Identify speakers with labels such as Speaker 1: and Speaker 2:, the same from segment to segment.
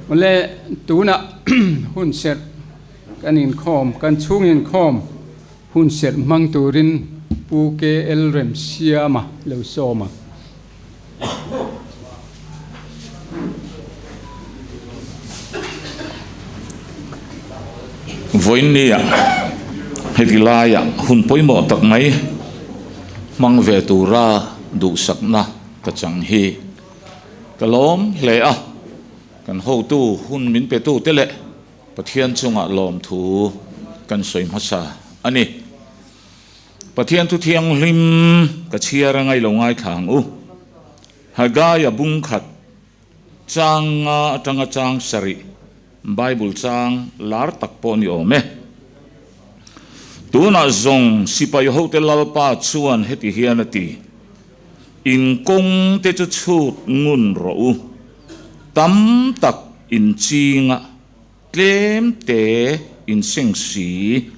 Speaker 1: Mawle tunah hunserh kan inkhawm, kan chhung inkhawm hunserh hmang turin Pu KL Remsiama lo sawm ang.
Speaker 2: Vawiinnia heti laia hun pawimawh tak mai hmang ve tura duhsakna ka chang hi ka lawm hle a, kan hotu hun min petute leh Pathian chungah lawmthu kan sawi hmasa a ni. Pathian thu thianghlim ka chhiar a ngailo ngaithla ang u. Haggai-a bung khat chang nga atanga chang sarih Bible chang lar tak pawh ni awm e. Tunah zawng sipai hote Lalpa chuan heti hian a ti, In kawng te chu chhut ngun rawh u, tam tak in chinga Tlem te in seng si,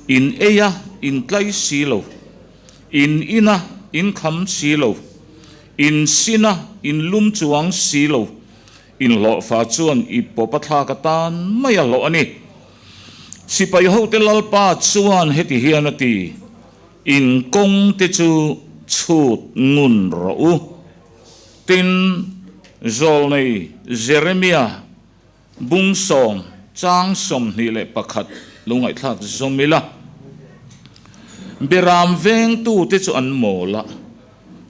Speaker 2: in ei a in tlai si lo, in in a in kham si lo, in sin a in lum chuang si lo, in hlawhfa chuan i pawp a thlak atan mai a hlawh a ni. Sipai hote Lalpa chuan heti hian a ti, In kawng te chu chhut ngun rawh u. Tin, zawlnei Jeremia Bung sawm, chang 21 lo ngaihthlak zawm ila. Beram vengtute chu an mawl a,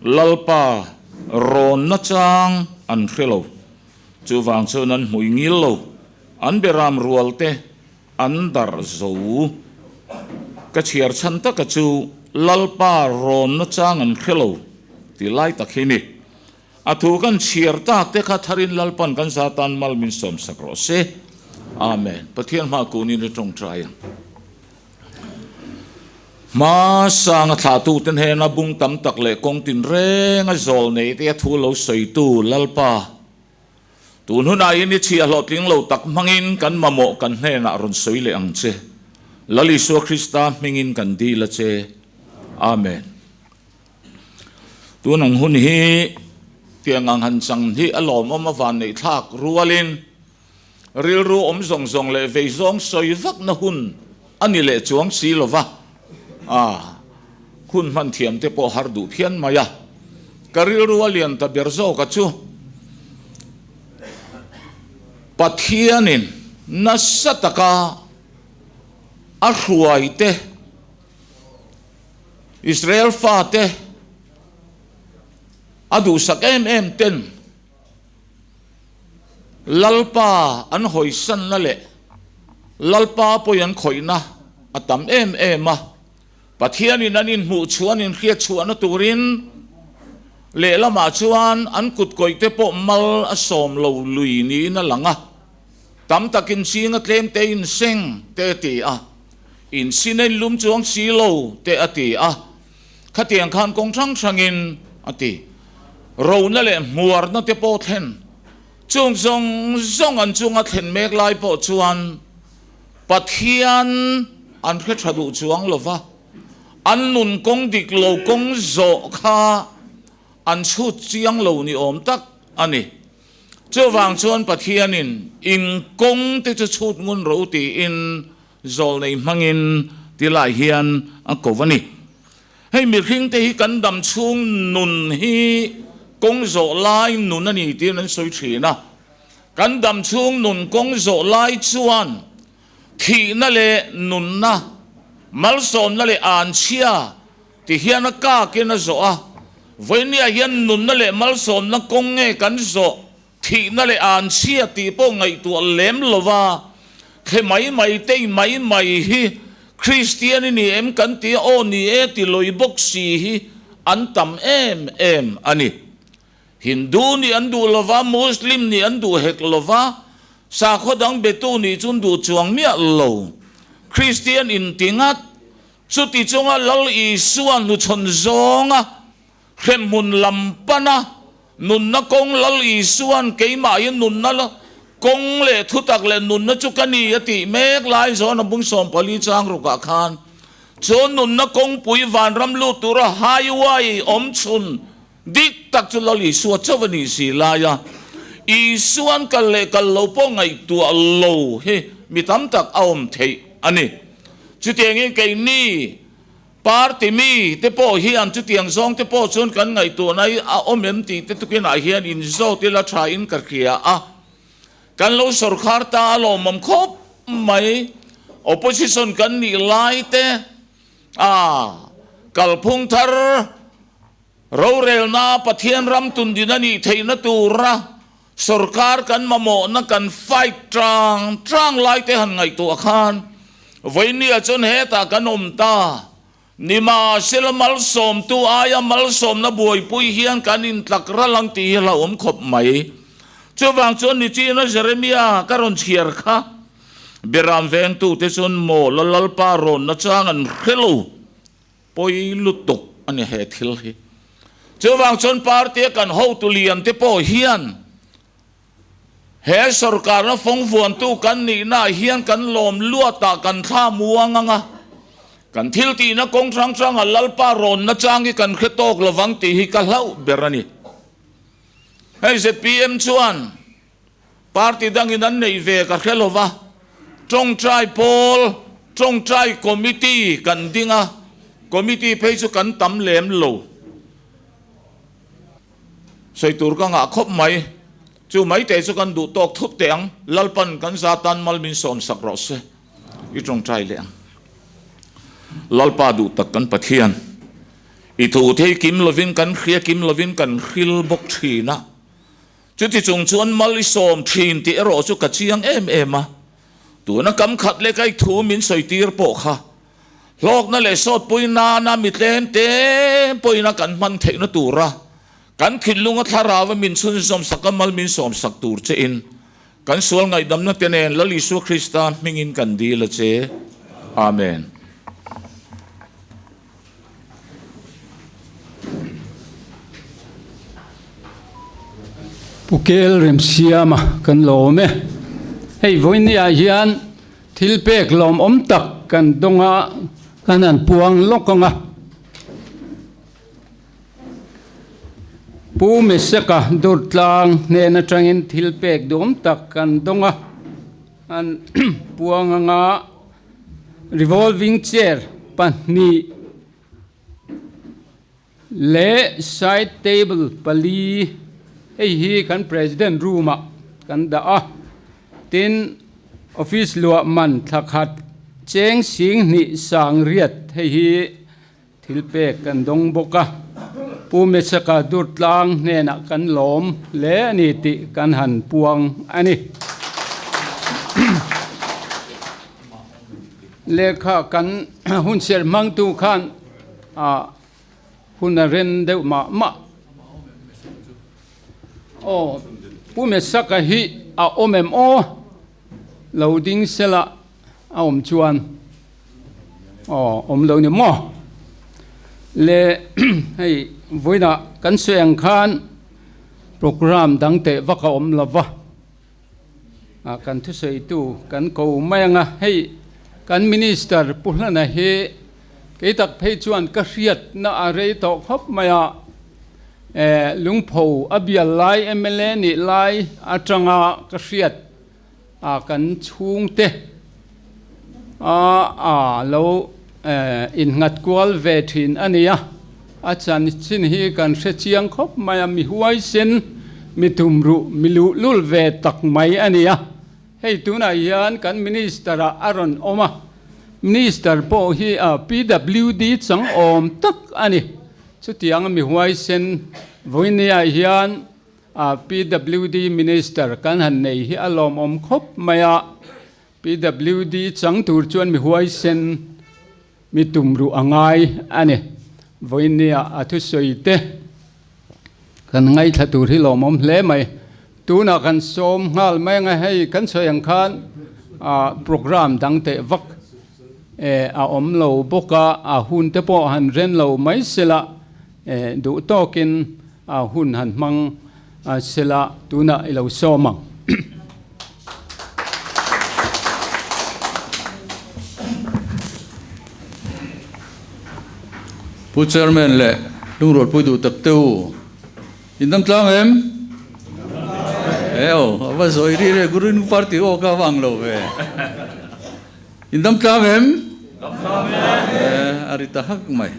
Speaker 2: Lalpa rawn nachang an hre lo. Chuvang chuan an hmui ngil lo, an beram rualte an darh zo. Ka chhiar chhan taka chu Lalpa rawn nachang an hre lo tih lai tak hi ni. A thu kan chhiar tak te kha tharin Lalpan kan za tan mal min sawmsak rawh se. Amen. Pathian hma kunin i tawngtai ang. Hma sanga thlahtu te hnena bung tam tak leh kawng tin renga zawl nei te a thu lo sawitu Lalpa, tun hunah hian i chhiah hlawhtling lo tak hmangin kan mamawh kan hnenah rawn sawi leh ang che. Lal Isua Krista hmingin kan dil a che. Amen. Tun ang hun hi tiang ang han chang hi a lawmawm a van neih thlak rualin rilru awm zawng zawng leh vei zawng sawi vakna hun a ni leh chuang si lo va, ah hun hman thiam te pawh har duh phian mai a, ka rilru a lian ta ber zawk a chu Pathianin nasa taka a hruai te. Israel fate a duhsak em em ten Lalpa an hawisanna leh Lalpa pawi an khawihna a tam em em a, Pathianin an inhmuh chhuah an inhriat chhuahna turin lehlamah chuan an kut kawihte pawh mal a sawm lo lui niin a lang a, tam takin zinga tlemte inseng te a ti a. In sin a inlum chuang si lo te a ti a, khatiang khan kawng hrang hrangin a ti. Rona leh hmuarna te pawh thlen chung zawng zawng an chunga thlen mek lai pawh chuan Pathian an hre tha duh chuang lo va, an nun kawng dik lo kawng zawh kha an chhut chiang lo ni awm tak a ni. Chuvang chuan Pathianin in kawng te chu chhut ngun ro tiin zawlnei hmangin ti lai hian a ko a ni. Hei mihring te hi kan dam chhung nun hi kawng zawh lai nun a ni tiin an sawi thin a. Kan dam chhung nun kawng zawh lai chuan thihna leh nunna, malsawmna leh anchhia Ti hian a kakin a zawh a, Vawinia hian nunna leh malsawmna kawng nge kan zawh, thihna leh anchhia tih pawh ngaihtuah lem lo va, thle mai mai tei mai mai hi Kristian i ni em kan ti a, aw ni e ti lawih bawk si hi an tam em em a ni. Hindu nih an duh lo va, Muslim nih an duh hek lo va, sakhaw dang betu nih chu an duh chuang miah lo. Kristian inti ngat Chuti chunga Lal Isua hnuchhawn zawnga hremhmun lam pana nunna kawng Lal Isua'n keimah hi nunna kawng leh thutak leh nunna chu ka ni a tih mek lai zawn a bung 14 chang rukah khan chu nunna kawngpui vanram lut tura highway awm chhun dik tak chu Lal Isua chauh a nih si laia. Isuan kal leh kal lo pawh ngaihtuah lo hi mi tam tak a awm theih a ni. Chutiangin keini party mi te pawh hian chutiang zawng te pawh chuan kan ngaihtuahna hi a awm em tih te tukinah hian inzawt ila tha in ka hria a. Kan lo sawrkhar ta a lawmawm khawp mai. Opposition kan nih lai te a kalphung thar rorelna Pathian ram tundin a nih theihna tura sawrkar kan mamawhna kan fight tang tang lai te han ngaihtuah khan vawinia chuan hetah kan awm ta. Nimahsela malsawmtu aia malsawmna buaipui hian kan intlak ral ang tih hi hlauhawm khawp mai. Chuvang chuan nichina Jeremia ka rawn chhiar kha, Beram vengtute chuan maw la Lalpa rawnna chang an hre lo, pawi lutuk a ni he thil hi. Chuvang chuan party a kan hotu lian te pawh hian he sawrkarna fawng vuantu kan nihnaah hian kan lawm luatah kan thla muang ang a, kan thil tihna kawng hrang hranga Lalpa rawnna chang hi kan hre tawk lovang tih hi ka hlauh ber a ni. Hei zpm chuan party dangin an neih ve ka hre lova, tawngtai pawl, tawngtai committee kan ding a, committee phei chu kan tam lem lo. Sawi tur ka ngah khawp mai. Chu mai te chu kan duh tawk thup teh ang. Lalpan kan za tan mal min sawm sak rawh se. I tawngtai leh ang. Lalpa duh tak kan Pathian. I thu thei kim lovin kan hria kim lovin kan hril bawk thin a. Chuti chung chuan mal i sawm thin tih erawh chu ka chiang em em a. Tuna kam khat leh kai thu min sawi tir pawh kha Hlawkna leh sawtpui nana mi tlem te pawhin a kan hman theihna tura kan thinlunga thlarau a min chhunzawm sak a mal min sawm sak tur che in kan sual ngaihdamna te nen Lal Isua Krista hmingin kan dil a che. Amen.
Speaker 1: Pu Kel Remsiama kan lawm e. Hei vawinia hian Thil pek lawmawm tak kan dawng a, kan han puang lawk ang a. Pu Mesaka Durtlang hnen atangin thil pek duhawm tak kan dawng a, an puang ang a, revolving chair pahnih leh side table pali hei hi kan president room ah kan dah a tin office luah man thla khat cheng sing hnih sang riat hei hi thil pek kan dawng bawk a Pu Mesaka Durtlang hnenah kan lawm hle a ni tih kan han puang a ni. Lehkha kan hunserh hmangtu khan a hun a ren deuh mah mah. Aw, Pu Mesaka hi a awm em aw? Lo ding sela a awm chuan aw awm lo ni maw? Le hei vawiinah kan sawi ang khan program dang teh vak a awm lo va. A kan thusawitu kan ko mai ang a, hei kan Minister Pu Hlana hi kei tak phei chuan ka hriatna a rei tawh khawp mai a, eh Lungpho a bial lai mla nih lai atanga ka hriat a kan chhungte a a lo eh innghat kual ve thin a ni a. A chanchin hi kan hre chiang khawp mai a, mi huaisen, mi tumruh, mi luhlul ve tak mai a ni a. Hei tunah hian kan Minister ah a rawn awm a, Minister pawh hi a PWD chang awm tak a ni. Chutiang a mi huaisen vawinia hian a PWD Minister kan han nei hi a lawmawm khawp mai a, PWD chang tur chuan mi huaisen, Mi tum ruh a ngai a ni. Vawinia a thusawi te kan ngaithla tur hi lawmawm hle mai. Tunah kan sawm nghal mai ang a, hei kan sawi ang khan program dang teh vak a awm lo bawk a, a hun te pawh han ren lo mai sela duh tawkin a hun han hmang sela tunah i lo sawm ang.
Speaker 3: Pu Chairman leh Lungrualpui duh tak te u, in dam tlang em? E aw, a va zawi ri re, Green Party aw kha a va ang lo ve. In dam tlang em?
Speaker 2: Dam tlang e.
Speaker 3: E, a ri ta hak mai.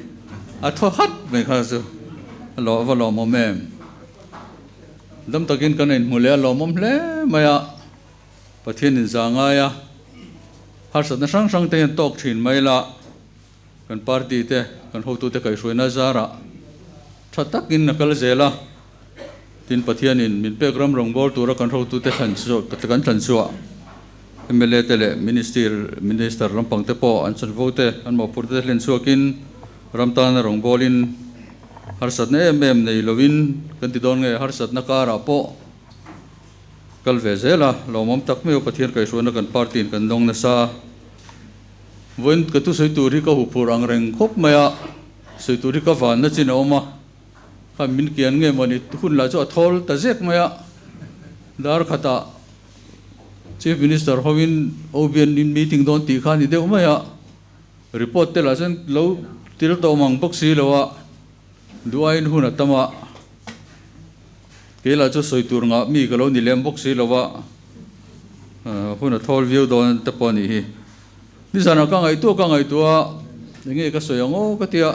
Speaker 3: A thaw hat mai kha chu a lo a va lawmawm em. Dam takin kan inhmu leh a lawmawm hle mai a, Pathian in za ngai a, harsatna hrang hrang te hian tawk thin mai la, kan party te, kan hotute kaihhruaina zarah tha takin a kal zel a, tin Pathianin min pek ram rawngbâwl tura kan hotute thlan chu kan thlan chhuah mla te leh minister minister lampang te pawh an chanvo te an mawhphurh te hlen chhuakin ram tana rawngbâwlin harsatna em em nei lovin kan ti dawn nge harsatna karah pawh kal ve zel a, lawmawm tak mai aw Pathian kaihhruaina kan party in kan dawng nasa. Vawiin ka thusawi tur hi ka huphurh ang reng khawp mai a, sawi tur hi ka vanna chin a awm a, khan min kian nge mawni hun lah chu a thawl ta zek mai a, dar khatah Chief Minister hoin OBN in meeting dawn tih kha a ni deuh mai a, report te lah chuan lo til tawh mang bawk si lo a, duhaiin hun a tam a, kei lah chu sawi tur ngah mi ka lo ni lem bawk si lo a. Hun a thawl viau dawn te pawh a nih hi. Nizanah ka ngaihtuah ka ngaihtuah a, eng nge ka sawi ang aw ka ti a,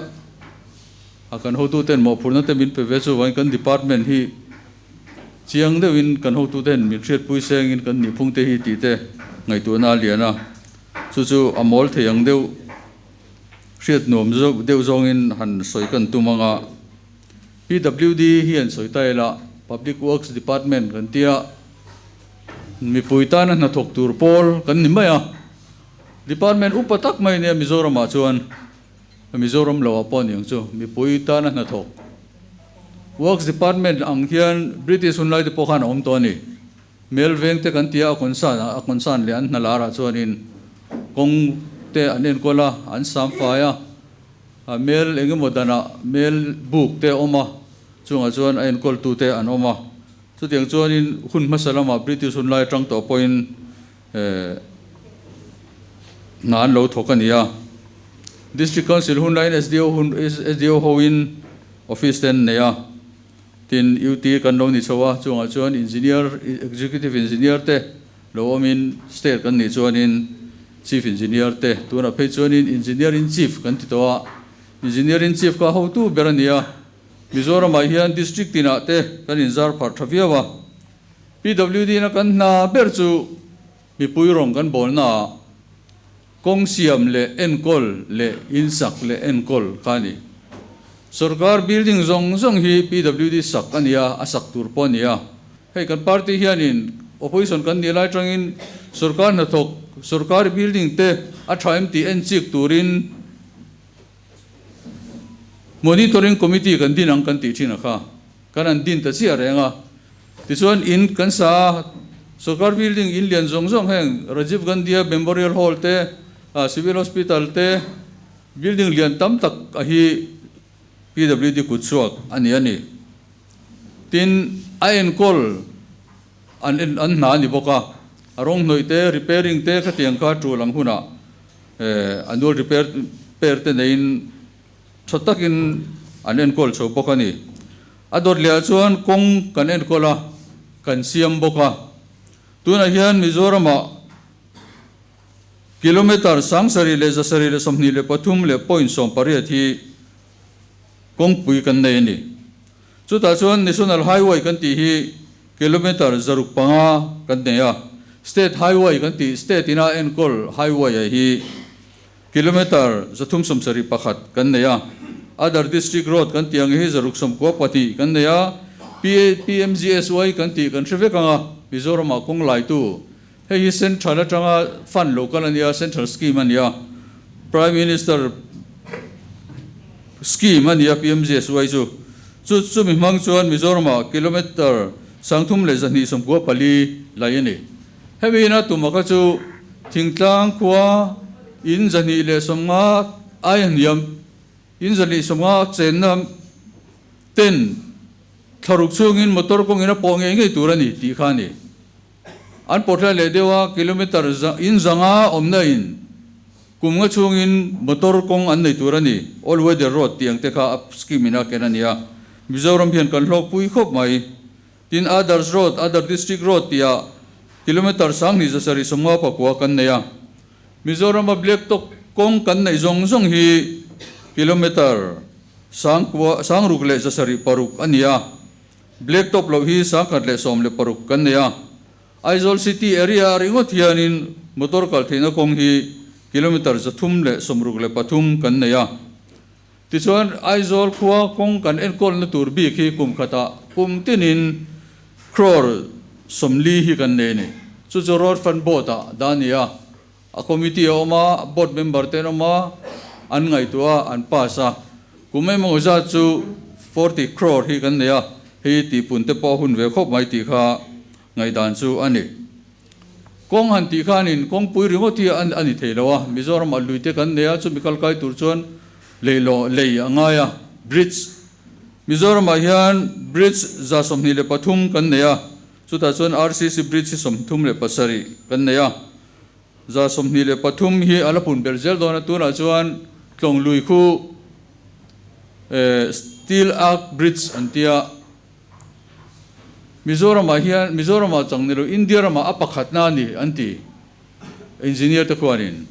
Speaker 3: a kan hotuten mawhphurhna te min pe ve chuvangin kan department hi chiang deuhin kan hotuten min hriatpui sengin kan nihphung te hi tih te ngaihtuahna a lian a, chu chu a mawl thei ang deuh hriat nuam deuh zawngin han sawi kan tum ang a. PWD hi an sawi ta ila Public Works Department kan ti a, mipui tana hnathawk tur pawl kan ni mai a, Department upa tak mai nia Mizoramah chuan, Mizoram loah pawh a ni ang chu, mipui tana hnathawk Works Department ang hian British hunlai te pawh khan a awm tawh a ni. Mel veng te kan ti a, a concern a concern leh an hna larah chuanin kawng te an enkawl a, an sam fai a, mel engemaw danah mel buk te a awm a, chungah chuan a enkawltu te an awm a. Chutiang chuanin hun hmasa lamah British hun lai atang tawh pawhin hna an lo thawk a ni a. District Council hun laiin SDO hun SDO hoin office te an nei a. Tin UT kan lo ni chho a, chungah chuan Engineer Executive Engineer te lo awmin State kan nih chuanin Chief Engineer te tunah phei chuanin Engineer in Chief kan ti tawh a. Engineer in Chief kha hotu ber a ni a. Mizoramah hian District tinah te kan inzar pharh tha viau a, PWD na kan hna ber chu mipui rawng kan bawlnaah kawng siam leh enkawl leh insak leh enkawl kha a ni. Sorkar building zawng zawng hi PWD sak a ni a, a sak tur pawh a ni a. Hei kan party hianin opposition kan nih lai tangin sorkar hnathawk, sorkar building te a tha em tih enchik turin, Monitoring Committee kan din ang kan tih thin a kha, kan han din ta chiah reng a. Tichuan in kan sa a, sorkar building in lian zawng zawng heng Rajiv Gandhi-a Memorial Hall te, Civil Hospital te, building lian tam tak a hi PWD kut chhuak a ni a ni. Tin, a enkawl an an hna a ni bawk a, a rawng hnawih te, repairing te khatiang kha tul ang hunah Annual repair pair te neiin tha takin an enkawl chho bawk a ni. A dawt lehah chuan kawng kan enkawl a, kan siam bawk a. Tunah hian Mizoramah kilometre 7723.18 hi kawngpui kan nei a ni. Chutah chuan National Highway kan tih hi kilometre 605 kan nei a, State Highway kan tih State ina enkawl Highway-a hi kilometre 371 kan nei a, Other District Road kan tih ang hi 692 kan nei a, PMGSY kan tih kan hre vek ang a, Mizoramah kawng laitu hei hi Central atanga fund lo kal a nia, Central Scheme a nia, Prime Minister Scheme a nia PMGSY chu. Chu chumi hmang chuan Mizoramah kilometre 3294 lai a ni. Hemi ina tuma kha chu thingtlang khua in 250 ai a hniam, in 250 chenna ten thlaruk chhungin motor kawngin a pawh ngei ngei tur a ni tih kha a ni. An pawthlai leh deuh a, kilometre in zanga awmna in kum nga chhungin motor kawng an nei tur a ni. All weather road tih ang te kha a scheme in a ken a ni a. Mizoram hian kan hlawkpui khawp mai. Tin, Others Road, Other District Road tihah kilometre 2759 kan nei a. Mizorama Black Top kawng kan neih zawng zawng hi kilometre 6706 a ni a. Black Top loh hi 116 kan nei a. Aizawl City area ah ringawt hianin motor kal theihna kawng hi kilometre 363 kan nei a. Tichuan, Aizawl khua kawng kan enkawlna tur bik hi kum khatah kum tinin crore 40 hi kan nei a ni. Chu chu Road Fund Board ah dah a ni a, a committee a awm a, board member te an awm a, an ngaihtuah a, an pass a. Kum emaw zat chu 40 crore hi kan nei a, hei tihpun te pawh a hun ve khawp mai tih kha ngaihdan chu a ni. Kawng han tih khanin kawngpui ringawt hi a ni thei lo a, Mizoram ah luite kan nei a, chumi kal kai tur chuan lei lawh lei a ngai a, bridge. Mizoram ah hian bridge 123 kan nei a, chutah chuan RCC bridge hi 37 kan nei a. 123 hi a la pun ber zel dawn a, tunah chuan Tlawng lui khu Steel Arc Bridge an tia. Mizoramah hian, Mizoramah chang ni lo, India ramah a pakhatna a ni an ti, engineer te khuanin.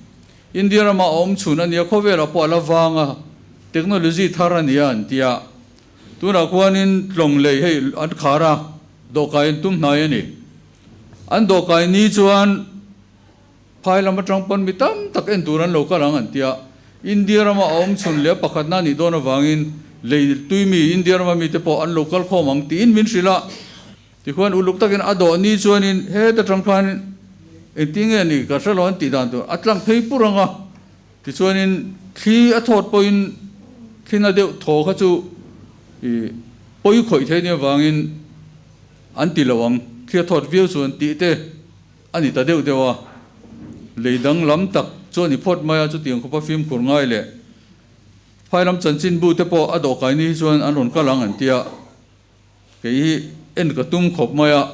Speaker 3: India ramah a awm chhun a nia, khawvelah pawh a la vang a, technology thar a nia an ti a. Tunah khuanin tlawng lei hei an khar a, dawhkai an tum hnai a ni. An dawhkai ni chuan phai lam atang pawn mi tam tak en tur an lo kal ang an ti a. India rama a awm chhun leh a pakhatna a nih dawn avangin lei tui mi India rama mite pawh an lo kal khawm ang tiin min hrilh a. Tikhuan uluk takin a dawh ni chuanin heta tang khan engtin nge ni ka hre lo an tih dan tur a tlang phei pur ang a. Tichuanin thli a thawt pawhin thlina deuh thaw kha chu ih pawi khawih thei nia avangin an ti lo ang. Thli a thawt viau chuan tih te A ni ta deuh deuh a, lei danglam tak chu a ni phawt mai a, chutiang khawpa fimkhur ngai leh phai lam chanchinbu te pawh a dawhkai ni hi chuan an rawn kal ang an ti a, kei hi en ka tum khawp mai a,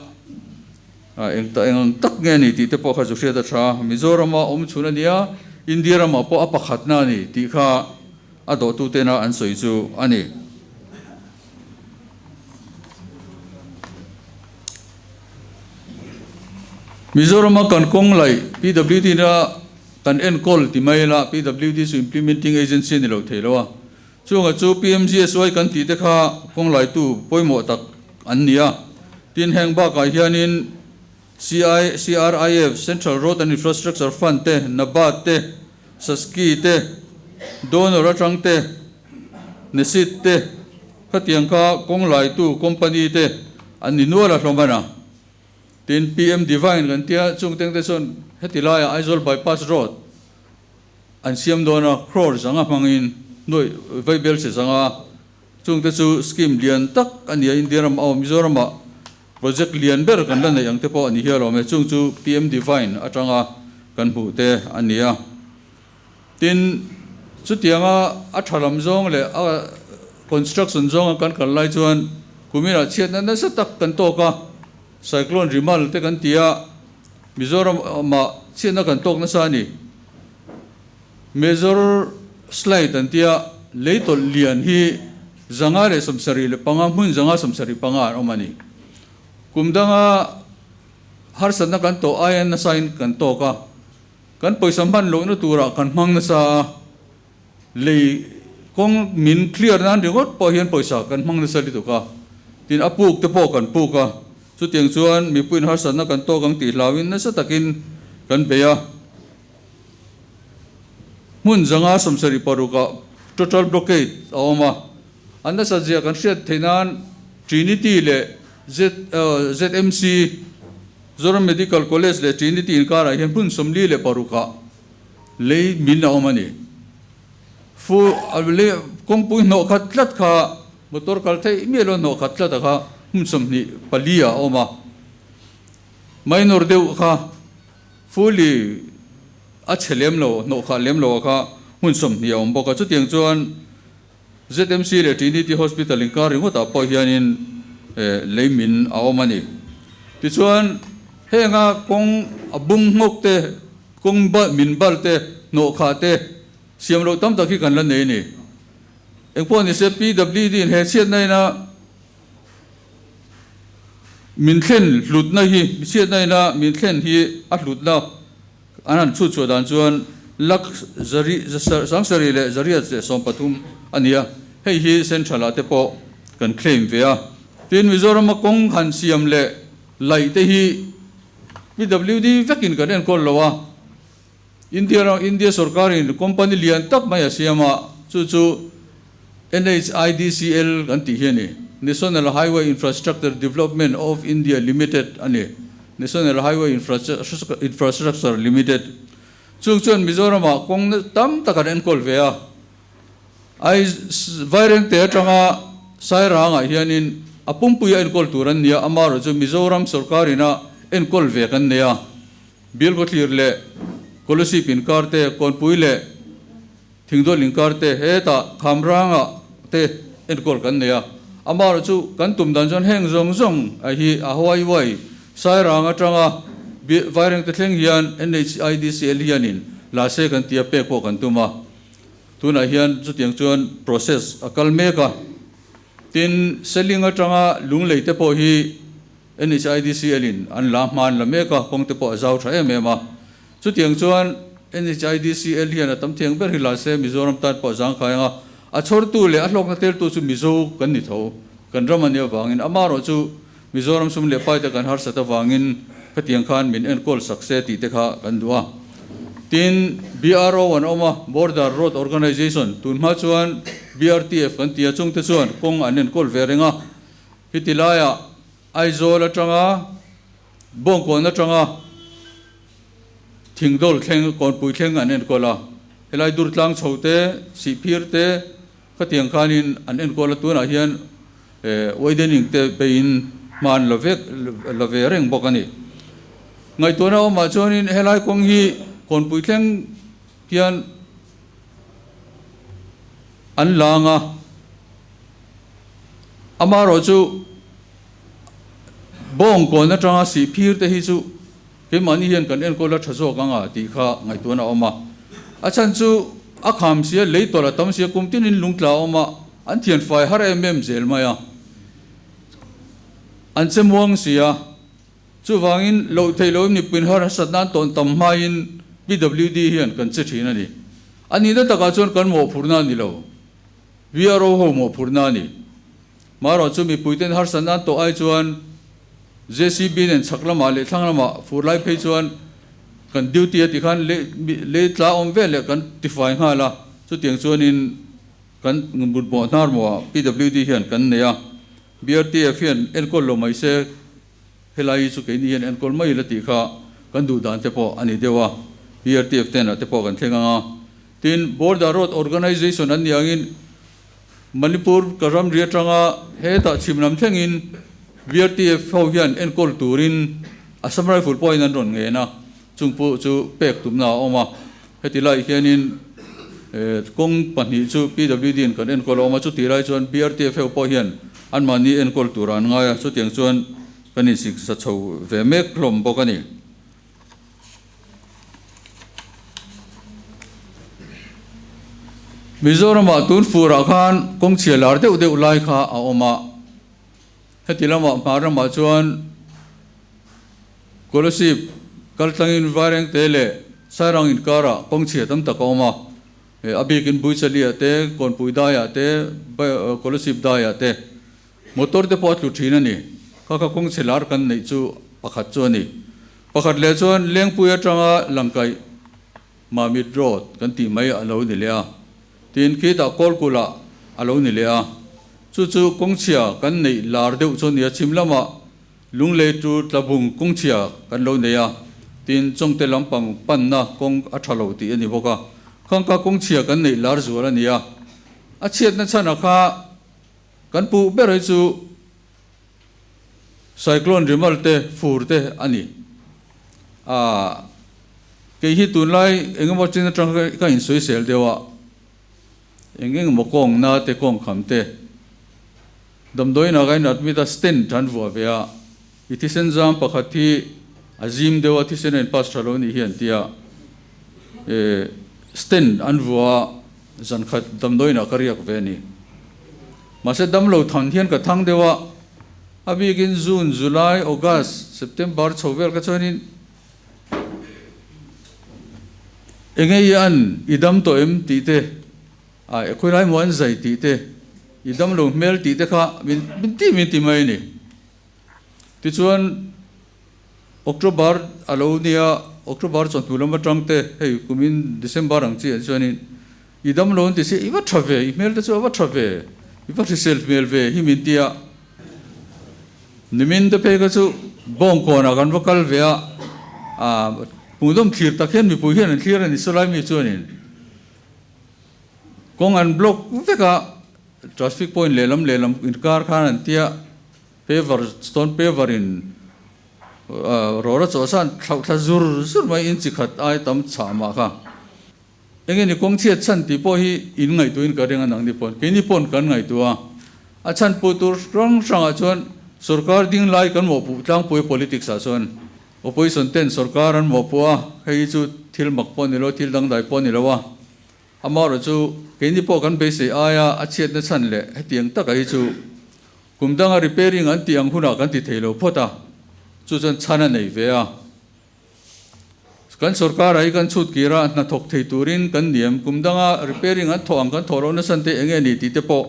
Speaker 3: eng ta eng ang tak nge a ni tih te pawh kha chu hriat a tha a, Mizorama awm chhun a nia, India ramah pawh a pakhatna a ni tih kha a dawhtutena an sawi chu a ni. Mizorama kan kawng laih PWD na kan enkawl ti mai ila PWD chu implementing agency a ni lo thei lo a, chunga chu PMGSY kan tih te kha kawng laitu pawimawh tak an ni a, tin heng bakah hianin CI, CRIF, Central Road and Infrastructure Fund te, NABARD te, SASCI te, Donor atang te, Nesit te, khatiang kha kawng laitu company te an ni nual a hlawm a na. Tin, PM Divine kan tia chung teng te chuan heti laiah Aizawl Bypass Road an siam dawn a, crore zanga hmangin nuaih vaibel che zanga chung te chu scheme lian tak a ni a, India ram aw Mizoramah project lian ber kan la neih ang te pawh a ni hial awm e, chung chu PM Divine atanga kan hmuh te a ni a. Tin, chutianga a tha lam zawng leh a construction zawnga kan kal lai chuan kuminah chhiatna nasa tak kan tawk a, cyclone Rimal te kan ti a, Mizoramah chhiatna kan tawk nasa a ni. Major slide an ti a, lei tawlh lian hi 175 hmun 175 an awm a ni. Kum danga harsatna kan tawh aia nasain kan tawk a. Kan pawisa hman lohna turah kan hmang nasa a, lei kawng min clear nan ringawt pawh hian pawisa kan hmang nasa lutuk a, tin a puk te pawh kan puk a, chutiang chuan mipuiin harsatna kan tawk ang tih hlauin nasa takin kan bei a. Hmun 176ah total blockade a awm a, a nasat zia kan hriat theih nan Trinity leh ZMC, Zoram Medical College leh Trinity inkarah hian hmun 46ah lei min a awm a ni. Fu lei kawngpui hnawh khat tlat kha motor kal theih miah lo hnawh khat tlat a kha hmun 24 ah a awm a. Minor deuh kha fully a chhe lem lo hnawh khah lem lo a kha hmun 20 a awm bawk a. Chutiang chuan ZMC leh Trinity Hospital inkar ringawtah pawh hianin lei min a awm a ni. Tichuan, henga kawng a bung nghawk te, kawng min bal te, hnawhkhah te siam loh tam tak hi kan la nei a ni. Engpawh nise PWD in he chhiatna ina. Min thlen hlutna hi, chhiatna ina min thlen hi a hlutna an han chhut chhuah dan chuan lakh zari sangsarih leh zariat leh 13 a ni a, hei hi Central ah te pawh kan claim ve a. Tin, Mizorama kawng han siam leh laih te hi PWD vekin kan enkawl lo a, India ram India sorkarin company lian tak mai a siam a, chu chu NHIDCL kan tih hi a ni. National Highway Infrastructure Development of India Limited a ni. National Highway Infrastructure Limited. Chung chuan Mizoramah kawng tam tak an enkawl ve a. Ai Vairengte atanga Sairangah hianin a pumpui a enkawl tur an ni a, amaherawhchu Mizoram sorkarin a enkawl ve kan nei a. Bialkhawthlir leh Kolasib inkar te, Kawnpui leh Thingdawl inkar te hetah Khamranga te enkawl kan nei a. Amaherawh chu kan tum dan chuan heng zawng zawng a hi a Hawaii Sairang atanga Vairengte thleng hian NHIDCL hianin la se kan tia pek pawh kan tum a. Tunah hian chutiang chuan process a kal mek a. Tin, Seling atanga Lunglei te pawh hi NHIDCL in an la hma an la mek a, kawng te pawh a zau tha em em a. Chutiang chuan NHIDCL hian a tam thiang ber hi la se Mizoram tan pawh a zangkhai ang a, a chhawrtu leh a hlawkna teltu chu Mizo kan ni tho, kan ram a nih avangin amaherawh chu Mizoram sum leh pai te kan harsat avangin khatiang khan min enkawl sak se tih te kha kan duh a. Tin, BRO an awm a, Border Road Organisation, tun hma chuan BRTF kan ti a, chungte chuan kawng an enkawl ve reng a. Heti laiah Aizawl atanga Bawngkawn atanga Thingdawl thleng, Kawnpui thleng an enkawl a. Helai Durtlang chho te, Sihphir te khatiang khanin an enkawl a, tunah hian widening te beiin hma an la vek la ve reng bawk a ni. Ngaihtuahna awmah chuanin helai kawng hi Kawnpui thleng hian an lang a. Amaherawh chu bawngkawn atanga sihphir te hi chu keimahni hian kan enkawl a tha zawk ang a tih kha ngaihtuahna a awm a. A chhan chu a kham sia, lei tawlh a tam sia, kum tinin lungtla a awm a, an thian fai har em em zel mai a, an che muang si a. Chuvangin loh theih loh mipuiin harsat nan tawn tam hmain PWD hian kan che thin a ni. A nihna takah chuan kan mawhphurhna a ni lo. VRO ho mawhphurhna a ni. Marawh chu mipuiten harsat nan tawh ai chuan JCB nen chhak lamah leh thlang lamah fur lai phei chuan kan duty a ti khan lei tla awm vel leh kan tifai nghal a, chutiang chuanin kan mutmawh hnar mawhah PWD hian kan nei a, BRTF hian enkawl lo mai se helai hi chu keini hian enkawl mai ila tih kha kan duh dan te pawh a ni deuh a, BRTF te ah te pawh kan thleng ang a. Tin, Border Road Organisation an nih angin Manipur ka ramri atanga hetah chhim lam thlengin BRTF ho hian enkawl turin Assam Rifle pawhin an rawn ngen a, chung pawh chu pek tumna a awm a. Heti lai hianin kawng pahnih chu PWD in kan enkawl a awm a, chutih lai chuan BRTF ho pawh hian anmahni enkawl turah an ngai a, chutiang chuan kan insiksa chho ve mek hlawm bawk a ni. Mizoramah tun furah khan kawng chhia lar deuh deuh lai kha a awm a, heti lamah hmar ramah chuan Kolasib kaltlangin Vairengte leh Sairang inkarah kawng chhia tam tak a awm a, a bikin Buichaliah te, Kawnpui daiah te, Kolasib daiah te. Motor te pawh a tlu thin a ni. Kha kha kawng chhe lar kan neih chu pakhat chu a ni. Pakhat leh chuan Lengpui atanga Langkaih Mamit Road kan tih mai a lo ni leh a. Tin, khitah Kawlkulh-ah a lo ni leh a. Chu chu kawng chhia kan neih lar deuh chu a ni a, chhim lamah Lunglei chu Tlabung kawng chhia kan lo nei a. Tin, Chawngte lampang panna kawng a tha lo tih a ni bawk a. Khangka kawng chhia kan neih lar zual a ni a. A chhiatna chhanah kha Kan puh ber hi chu Cyclone Remal te fur te a ni. Aaa kei hi tunlai eng emaw chin atang ka insawisel deuh a, eng eng emaw kawng na te kawng kham te damdawiin ah ka in admit a stent an vuah ve a, i thisen zam pakhat hi a zim deuh a thisen a in pass tha lo nih hi an ti a, stent an vuah a. Zan khat damdawiin ah ka riak ve a ni. Mahse damlo than hian ka thang deuh a, A bikin June, July, August, September chho vel kha chuanin enge i an i dam tawh em tih te, a khawilai maw an zai tih te, i dam lo hmel tih te kha min min ti min ti mai a ni. Tichuan October a lo nia, October chawhnu lam atang te hei kumin December ang chi ah chuanin I dam lo an ti si, i va tha ve, i hmel te chu a va tha ve, i va hrisel hmel ve hi min ti a. Nimin te phei kha chu Bawngkawnah kan va kal ve a, ah hmuhdawm thlir tak hian mipui hian an thlir a ni saw lai mi chuanin kawng an block vek a, traffic point lehlam lehlam inkar khan an tia paver stone paver in rawra chawhsan thlauh thla zur zur mai in chi khat ai tam chhah mah kha. Enge ni kawng chhiat chhan tih pawh hi in ngaihtuahin ka ring a nang ni pawn, keini pawn kan ngaihtuah a. A chhan puh tur hrang hrangah chuan sorkar ding lai kan mawhpuh tlangpui politics ah chuan opposition ten sorkar an mawhpuh a, hei hi chu thil mak pawh a ni lo, thil dangdai pawh a ni lo a. Amaherawh chu keini pawh kan beisei aia a chhiatna chhan leh hetiang taka hi chu kum danga repairing an tih ang hunah kan ti thei lo phawt a, chu chuan chhan a nei ve a. Kan sorkar ah hi kan chhut kir a, hnathawk thei turin kan niam. Kum danga repairing an thawh ang kan thawh loh nasan te enge ni tih te pawh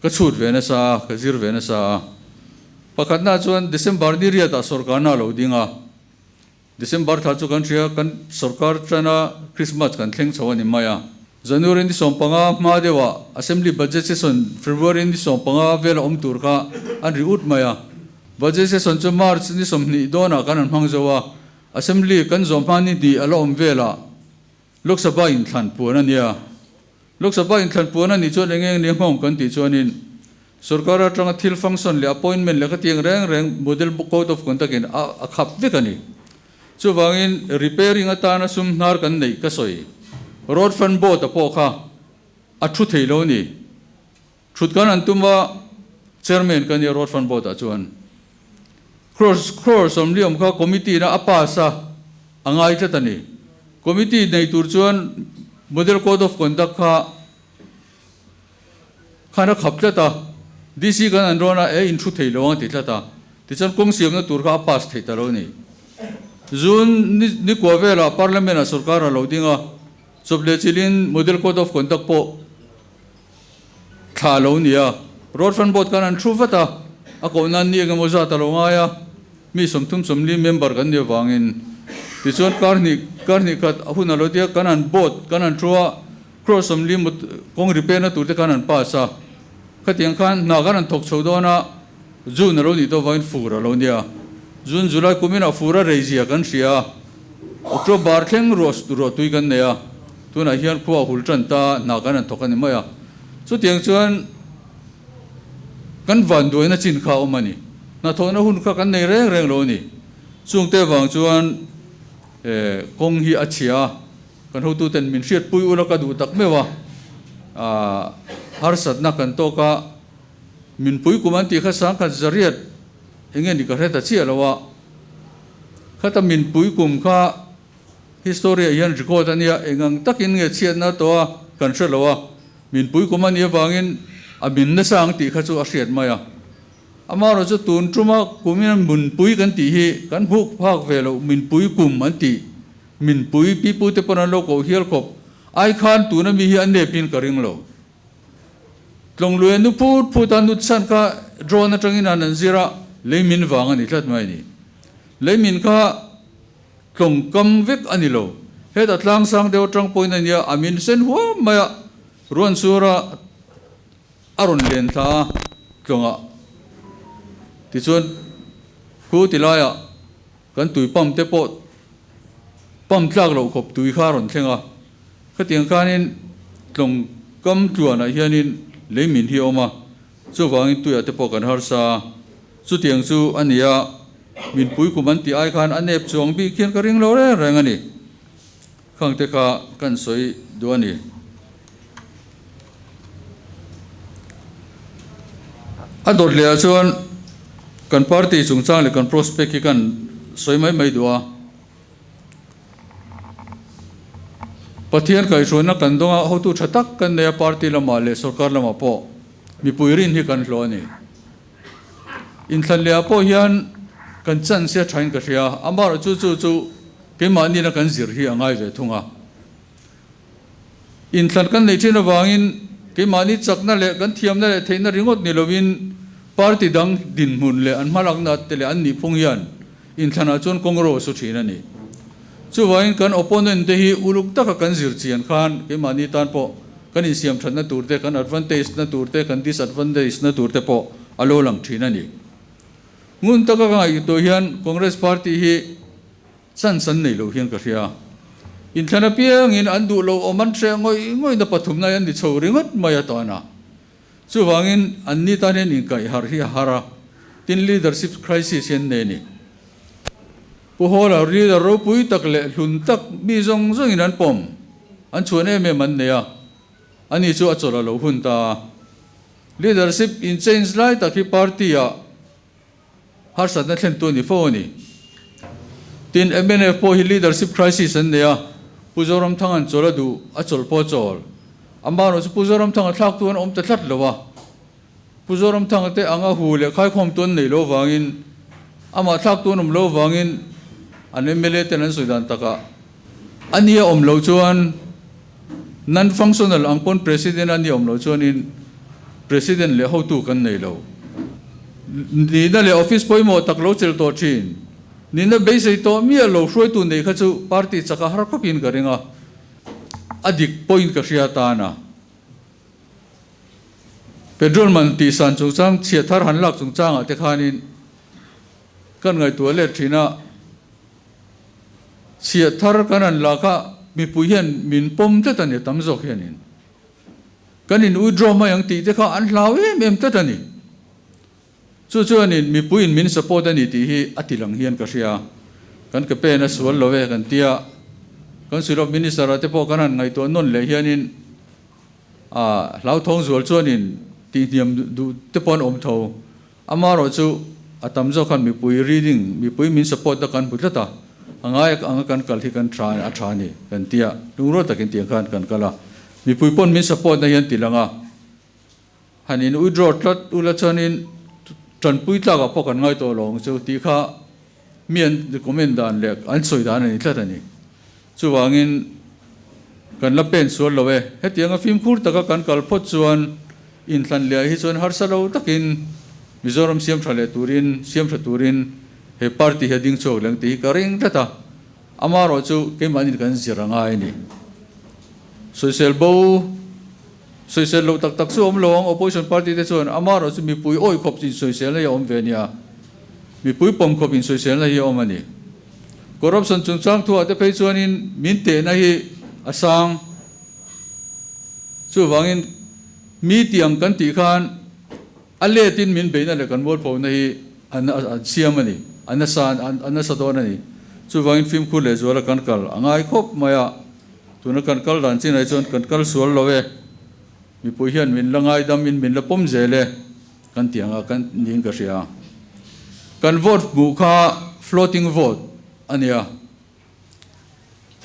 Speaker 3: ka chhut ve nasa a, ka zir ve nasa a. Pakhatna chuan December ni riatah sorkarna a lo ding a. December thla chu kan hria, kan sorkar tana Christmas kan thleng chho a ni mai a. January ni 15 hma deuhah Assembly Budget Session February ni 15 vela awm tur kha an ri ut mai a. Budget Session chu March ni 20 dawnah kan han hmang zo a, Assembly kan zawm hma ni hnih a la awm velah Lok Sabha inthlan puan a nia. Lok Sabha inthlan puan a nih chuan eng eng nia nghawng kan tih chuanin Sorkar atanga thil function leh appointment leh khatiang reng reng Model Code of Conduct in a khap vek a ni. Chuvangin repairing atana sum hnar kan neih ka sawi. Road Fund Board a pawh kha a thu thei lo a ni. Thut kan an tum a, Chairman ka nia Road Fund Board ah chuan. Crores crore 40 awm kha committee na a pass a, a ngai tlat a ni. Committee nei tur chuan Model Code of Conduct kha khan a khap tlat a, DC kan an rawn a, e in thu thei lo ang a ti tlat a, tichuan kawng siamna tur kha a pass thei ta lo a ni. June ni ni kua velah Parliament ah sorkar a lo ding a, chawp leh chilhin Model Code of Conduct pawh thla a lo ni a, Road Fund Board khan an thu vat a, a koh nan ni engemaw zat a lo ngai a, mi 30 40 member kan nih avangin tichuan kar hnih kar hnih khat a hun a lo tia kan han board kan han thu a, Crore 40 mut kawng repair na tur te khan an pass a, khatiang khan hna khan an thawk chho dawn a, June a lo nih tawh avangin fur a lo nia. June, July kuminah fur a rei zia kan hria a, October thleng ruah ruah tui kan nei a, tunah hian khua a hul tan ta hna khan an thawk a ni mai a. Chutiang chuan kan vanduaina chin kha a awm a ni. Hnathawhna hun kha kan nei reng reng lo a ni. Chungte avang chuan kawng hi a chhia a. Kan hotuten min hriatpui ula ka duh tak meuh a, harsatna kan tawk a, min pui kum an tih kha sangkhat zariat eng nge ni ka hre ta chiah lo a, khata min pui kum kha history ah hian record a nia, eng ang takin nge chhiatna tawh a kan hre lo a, min pui kum a nih avangin a min nasa ang tih kha chu a hriat mai a. Amaherawh chu tun tuma kumin min pui kan tih hi kan hmuh phak ve loh min pui kum an tih. Min pui pi pu te pawn an lo koh hial khawp. Ai khan tuna mi hi a nep in ka ring lo. Tlawnglui a nu phut phut a nut chhan kha drone atangin an an zir a, lei min vang a ni tlat mai a ni. Lei min kha tlawng kam vek a ni lo. Hetah tlang sang deuh atang pawhin a nia, a min sen huam mai a, ruan sur a a rawn len thla a tlawngah. Tichuan khu ti laiah Kan tui pump te pawh pump tlak loh khawp tui kha a rawn thleng a, khatiang khanin tlawng kam tluanah hianin lei min hi a awm a, chuvangin tuiah te pawh kan harsa a, chutiang chu a ni a, min pui kum an tih ai khan a nep chuang bik hian ka ring lo reng reng a ni. Khang te kha kan sawi duh a ni. A dawt leh ah chuan kan party chungchang leh kan prospect hi kan sawi mai mai duh a. Pathian kaihhruaina kan dawng a, hotu tha tak kan nei a party lamah leh sorkar lamah pawh mipui rin hi kan hlawh a ni. Inthlan leh ah pawh hian kan chance a thain ka hria, amaherawhchu chu chu keimahniina kan zir hi a ngai ve thung a. Inthlan kan neih thin avangin keimahni chakna leh kan thiamna leh theihna ringawt ni lovin party dang dinhmun leh an hmalakna te leh an nihphung hian inthlanah chuan kawng ro a su thin a ni. Chuvangin kan opponent te hi uluk taka kan zir chian khan keimahni tan pawh kan insiam thatna tur te, kan advantage na tur te, kan disadvantage na tur te pawh a lo lang thin a ni. Ngun taka ka ngaihtuah hian Congress party hi Chance an nei lo hian ka hria. Inthlan apiangin an duh lo awm an hreh ngawih ngawih na pathumna hi an ni chho ringawt mai a tan a. Chuvangin an ni tan hian inkaih harh hi a har a, tin leadership crisis hi an nei a ni. Pu Hawla leader ropui tak leh hlun tak mi zawng zawngin an pawm, an chhuan em em an nei a, ani chu a chawlh a lo hun ta a. Leadership in change lai tak hi party ah Harsatna thlentu a ni fo a ni. Tin, mnf pawh hi leadership crisis an nei a, Pu Zoramthanga'n chawl a duh, a chawlh pawh a chawl. Amaherawh chu Pu Zoramthanga thlaktu an awm ta tlat lo a, Pu Zoramthanga te anga hu leh khaikhawmtu an neih loh avangin, amah thlaktu an awm loh avangin an mla ten an sawi dan takah a nia awm loh chuan non-functional ang pawn President a nia awm loh chuanin President leh hotu kan nei lo. Nihna leh office pawimawh tak lo chelh tawh thin. Nihna beisei tawh miah lo hruaitu nei kha chu party chaka har khawpin ka ring a, a dik pawhin ka hria tan a. Petrol man tihsan chungchang chhiat thar han lak chungchangah te khanin kan ngaihtuah let thin a. Chhiah thar kan han lak a, mipui hian min pawm tlat a ni, tam zawk hianin. Kan in withdraw mai ang tih te kha an hlau em em tlat a ni. Chu chuanin mipuiin min support a ni tih hi a ti lang hian ka hria. Kan ke pen a sual lo e kan tia, kan Sulawp Minister ah te pawh kan han ngaihtuah nawn leh hianin a hlauthawng zual chuanin tihhniam duh te pawh an awm tho. Amaherawh chu a tam zawk khan mipui reading, mipui min support na kan hmu tlat a, a ngai anga kan kal hi kan tha a tha a ni kan ti a, lungrual takin tiang khan kan kal a, mipui pawn min support na hian ti lang a, han in withdraw tlat ula chuanin tanpui tlakah pawh kan ngai tawh lo ang chu tih kha mi an comment dan leh an sawi dan a ni tlat a ni. Chuvangin kan la pen sual lo e. Hetianga fimkhur taka kan kal phawt chuan inthlan leh ah hi chuan harsa lo takin Mizoram siam tha leh turin, siam tha turin he party hi a ding chhuak leng tih hi ka ring tlat a. Amaherawh chu keimahnin kan zir a ngai a ni. Sawisel bo, sawisel loh tak tak chu a awm lo ang opposition party te chuan amaherawh chu mipui awih khawp insawiselna hi a awm ve nia. Mipui pawm khawp insawiselna hi a awm a ni. Corruption chungchang thuah te phei chuanin min tehna hi a sang. Chuvangin mi tiang kan tih khan a letin min beihna leh kan mualphona hi an siam a ni, a nasa a nasa dawn a ni. Chuvangin fimkhur leh zuala kan kal a ngai khawp mai a, tuna kan kal dan chinah hi chuan kan kal sual lo e, mipui hian min la ngaidamin min la pawm zel e. Kan tih anga kan niin ka hria. Kan vote hmuh kha floating vote a nia.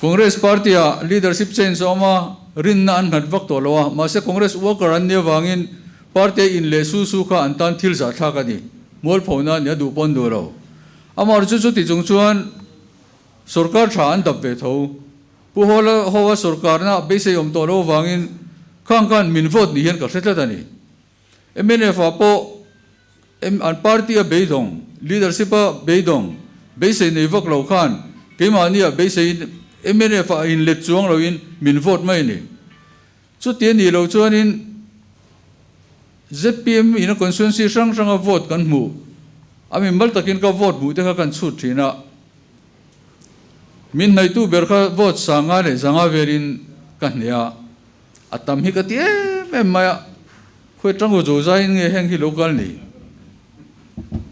Speaker 3: Congress party ah leadership change a awm a, rinna an nghat vak tawh lo a, mahse Congress worker an nih avangin party a in leh su su kha an tan thil zahthlak a ni. Mualphona a nia duh pawn duh lo. Amaherawhchu chu chuti chung chuan sorkar tha an dap ve tho. Pu Hawla Hoa sorkarna beisei awm tawh lo avangin khang khan min vote ni hian ka hre tlat a ni. Mnf ah pawh an party a beidawng, leadership a beidawng, beisei nei vak lo khan keimahni ah beiseiin mnf ah a inlet chuang loin min vote mai a ni. Chuti a nih loh chuanin zpm in a constituency hrang hranga vote kan hmuh a mimal takin ka vote hmuh te kha kan chhut thin a, min hnaihtu ber kha vote sanga leh zanga velin ka hneh a. A tam hi ka ti em em mai a, khawi atang aw zo zaiin nge heng hi lo kal ni?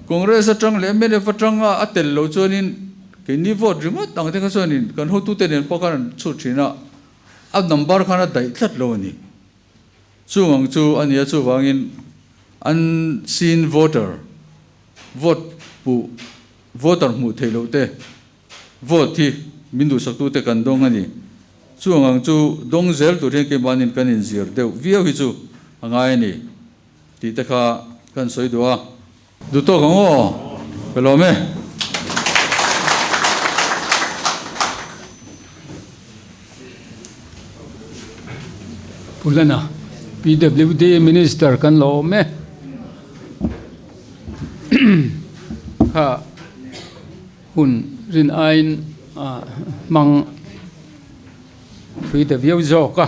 Speaker 3: Congress atang leh mnf atanga a tel loh chuanin keini vote ringawt ang te kha chuanin kan hotute nen pawh khan an chhut thin a, a number khan a daih tlat lo a ni. Chung ang chu a nia chuvangin unseen voter, vote hmuh, voter hmuh theih loh te, Vote hi min duhsaktute kan dawng a ni. Chuang ang chu dawng zel tur hian keimahnin kan inzir deuh viau hi chu a ngai a ni tih te kha kan sawi duh a. Duh tawk ang aw, ka lawm e.
Speaker 1: Pu Lana, PWD Minister kan lawm e. Kha hun rin aiin hmang thui ta viau zawk a.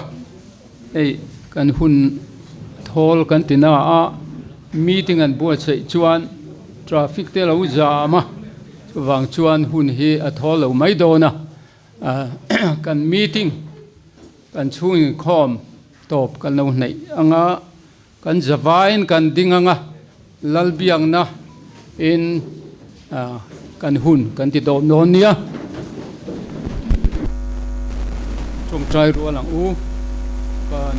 Speaker 1: Hei kan hun thawl kan ti na a, meeting an buatsaih chuan traffic te lo zam a, chuvang chuan hun hi a thawl lo mai dawn a, kan meeting kan chhung inkhawm tawp kan lo hnaih ang a, kan zavaiin kan ding ang a, Lalbiakna in kan hun kan ti dawm dawn nia. Tawngtai rual ang u kan.